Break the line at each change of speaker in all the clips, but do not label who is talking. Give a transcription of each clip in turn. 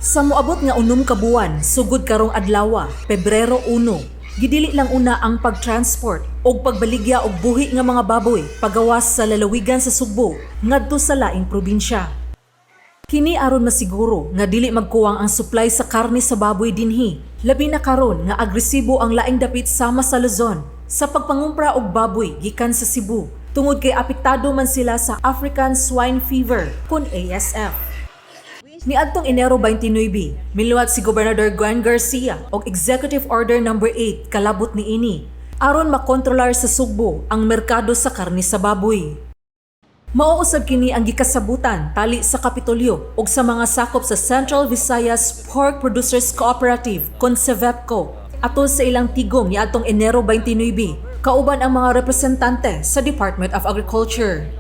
Sa moabot nga 6 ka buwan sugod karong adlawa, Pebrero 1, gidili lang una ang pag-transport og pagbaligya og buhi nga mga baboy pagawas sa lalawigan sa Sugbo ngadto sa laing probinsya. Kini aron masiguro nga dili magkuwang ang supply sa karne sa baboy dinhi. Labi na karon nga agresibo ang laing dapit sama sa Luzon sa pagpangumpra og baboy gikan sa Cebu tungod kay apektado man sila sa African Swine Fever kon ASF. Niadtong Enero 29, miluwat si Gobernador Gwen Garcia og Executive Order Number 8 kalabot niini aron makontrolar sa Sugbo ang merkado sa karne sa baboy. Mao usab kini ang gikasabutan tali sa Kapitolyo ug sa mga sakop sa Central Visayas Pork Producers Cooperative kon CVEPCO atol sa ilang tigom niadtong Enero 29 kauban ang mga representante sa Department of Agriculture.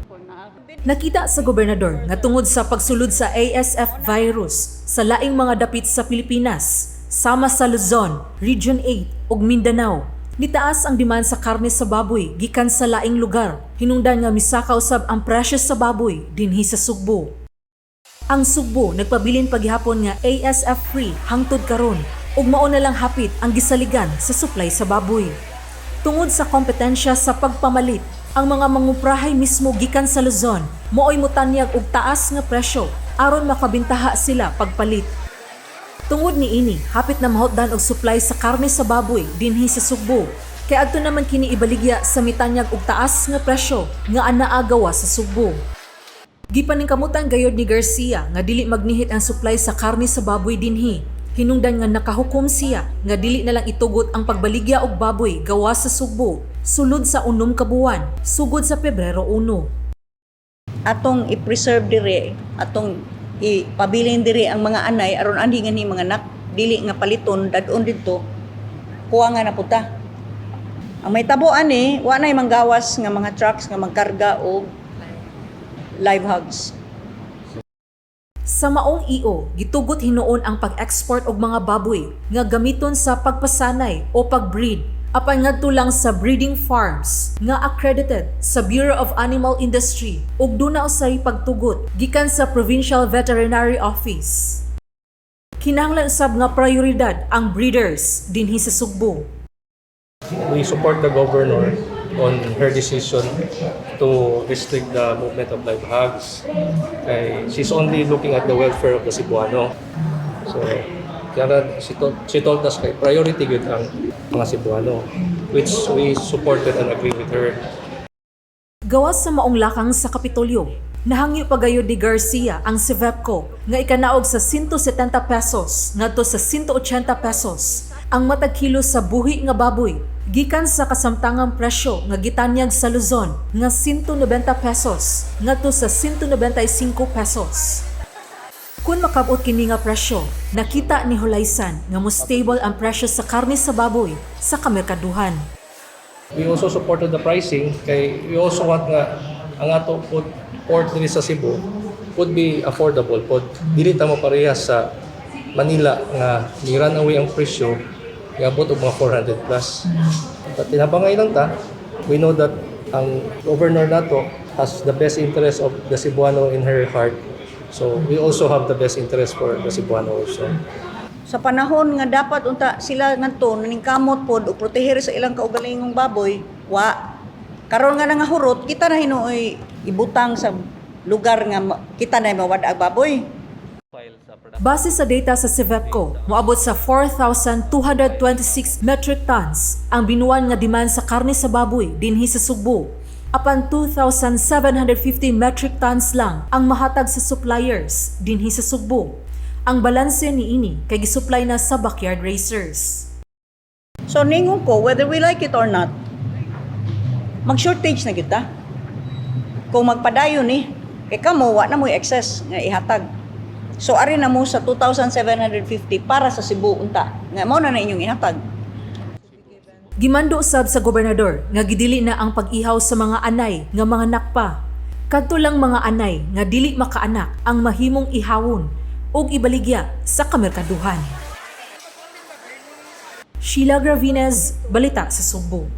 Nakita sa gobernador nga tungod sa pagsulod sa ASF virus sa laing mga dapit sa Pilipinas, sama sa Luzon, Region 8 ug Mindanao, nitaas ang demand sa karne sa baboy gikan sa laing lugar. Hinungdan nga misaka usab ang presyo sa baboy dinhi sa Sugbo. Ang Sugbo nagpabilin paghihapon nga ASF free hangtod karon ug mao na lang hapit ang gisaligan sa supply sa baboy. Tungod sa kompetensya sa pagpamalit, ang mga manguprahay mismo gikan sa Luzon mao'y motanyag og taas nga presyo aron makabintaha sila pagpalit. Tungod niini, hapit na mahutdan og supply sa karne sa baboy dinhi sa Sugbo. Kay adto naman kini ibaligya sa mitanyag og taas nga presyo nga anaa gawas sa Sugbo. Gipaningkamutan gayod ni Garcia nga dili magnihit ang supply sa karne sa baboy dinhi. Hinungdan nga nakahukom siya nga dili na lang itugot ang pagbaligya og baboy gawas sa Sugbo sulod sa 6 ka buwan sugod sa Pebrero 1.
Atong i-preserve dire, atong ipabilin dire ang mga anay aron ani nga ni mga anak dili nga paliton dad-on didto kuha nga na puta. Ang may tabo ani, wa nay manggawas nga mga trucks nga magkarga og live hogs.
Sa maong EO, gitugot hinuon ang pag-export og mga baboy nga gamiton sa pagpasanay o pagbreed apan ngadto lang sa breeding farms nga accredited sa Bureau of Animal Industry ug duna usay pagtugot gikan sa Provincial Veterinary Office. Kinahanglan usab nga prioridad ang breeders dinhi sa Sugbo.
We support the governor on her decision to restrict the movement of live hogs. Kay she's only looking at the welfare of the Cebuano. So, kaya she told us kay priority gyud ang mga Cebuano, which we supported and agree with her.
Gawas sa maong lakang sa Kapitolyo, nahangyo pagayod ni Garcia ang CVEPCO nga ikanaog sa 170 pesos ngadto sa 180 pesos ang matag kilo sa buhi nga baboy gikan sa kasamtangang presyo nga gitanyag sa Luzon nga 190 pesos ngadto sa 195 pesos. Kung makabot kini nga presyo, nakita ni Holaysan nga mo stable ang presyo sa karne sa baboy sa kamerkaduhan.
We also supported the pricing kay we also want nga ang ato pod pork diri sa Cebu would be affordable pod, dili ta mo parehas sa Manila nga ni run away ang presyo, giabot og mga 400 plus. But tinabangay lang ta. We know that ang governor nato has the best interest of the Cebuano in her heart. So we also have the best interest for the Cebuano also.
Sa panahon nga dapat unta sila ngadto naningkamot pod og protehir sa ilang kaugalingong baboy, wa. Karon nga nangahurot, kita na hinuoy ibutang sa lugar nga kita na mawad ang baboy.
Base sa data sa CVEPCO, moabot sa 4,226 metric tons ang binuan nga demand sa karne sa baboy dinhi sa Sugbo. Apan 2,750 metric tons lang ang mahatag sa suppliers dinhi sa Sugbo. Ang balanse niini kay gisupply na sa backyard raisers.
So ningon ko, whether we like it or not, mag-shortage na kita. Kung magpadayon ni, kay kamo wa na mo'y excess nga ihatag. So ari na mo sa 2,750 para sa Cebu unta. Nga mao na na inyong ihatag.
Gimando usab sa gobernador nga gidili na ang pag-ihaw sa mga anay nga mga nakpa. Kadto lang mga anay nga dili makaanak ang mahimong ihawon ug ibaligya sa kamerkaduhan. Sheila Gravines, Balita sa Sugbo.